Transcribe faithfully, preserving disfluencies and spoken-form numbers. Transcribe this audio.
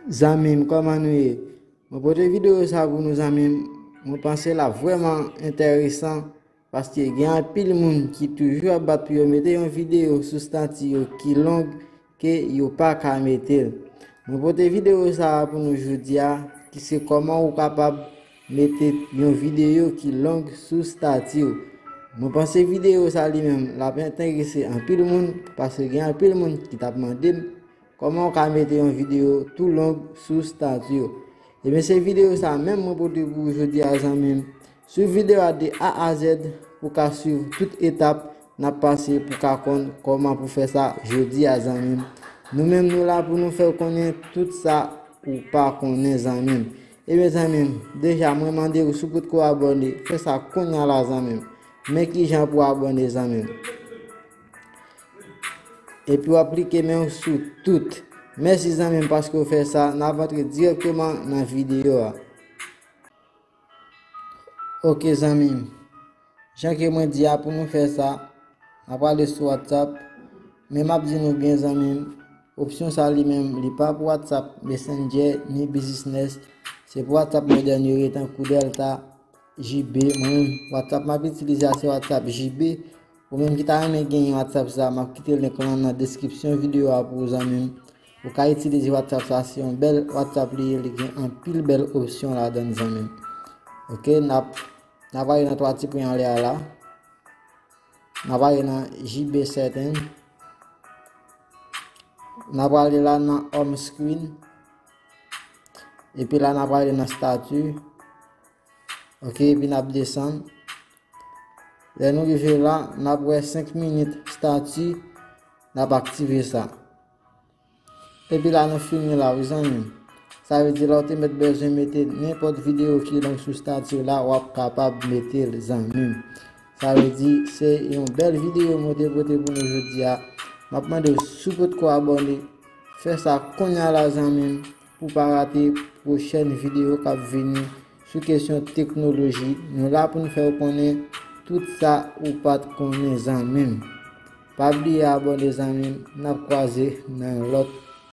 Zanmi m, kòman nou ye? Mwen pote videyo sa pou nou, zanmi m. Mwen panse l ap vrèman enteresan, paske gen anpil moun ki toujou ap bat pou yo mete yon videyo sou estati yo ki long ke yo pa ka mete l. Mwen pote videyo sa a pou nou jodi a, ki se kòman ou kapab mete yon videyo ki long sou estati w. Mwen panse videyo sa li menm l ap enterese anpil moun, paske gen anpil moun ki t ap mande m kòman w ka mete yon videyo tou long sou estati w. Ebyen, se videyo sa menm mwen pote pou ou jodi a, zanmi m. Swiv videyo a de A a Z pou w ka swiv tout etap n ap pase pou w ka konn kòman pou fè sa jodi a, zanmi m. Nou menm, nou la pou nou fè w konnen tout sa ou pa konnen, zanmi m. Ebyen, zanmi m, deja mwen mande w, si w potko abòne, fè sa kounye a la, zanmi m. Men kijan pou w abòne, zanmi m. Epi w ap klike men w sou tout. Mèsi, zanmi m, paske w fè sa. N ap antre dirèkteman nan videyo a. Ok, zanmi m. Jan ke mwen di a, pou nou fè sa, n ap ale sou WhatsApp. Men m ap di nou byen, zanmi m, opsyon sa li menm, li pa pou WhatsApp Messenger ni Business. Se pou WhatsApp modèn yo ye, tankou Delta, J B. Mwen menm, WhatsApp m ap itilize a se WhatsApp J B. Ou menm ki ta renmen genyen WhatsApp sa, m ap kite link lan nan deskripsyon videyo a pou ou, zanmi m. Ou ka itilize WhatsApp sa, se yon bèl WhatsApp li ye, li gen anpil bèl opsyon ladan l, zanmi m. Ok, n ap, n ap ale nan twa ti pwen anlè a la. N ap ale nan J B Setting. N ap ale la nan Home Screen. Epi la, n ap ale nan Statut. Ok, epi n ap desann. Lè nou rive la, n ap wè senk minit statut, n ap aktive sa. Epi la, nou fini la, wi, zanmi m. Sa vle di, lè w te mèt bezwen mete nenpòt videyo ki long sou statut la, w ap kapab mete l, zanmi m. Sa vle di, se yon bèl videyo mwen te pote pou nou jodi a. M ap mande w, si w potko abòne, fè sa kounye a la, zanmi m, pou w pa rate pwochèn videyo k ap vini sou kesyon teknoloji. Nou la pou n fè w konnen tout sa ou pa t konnen, zanmi m. Pa bliye abòne, zanmi m. N ap kwaze nan yon lòt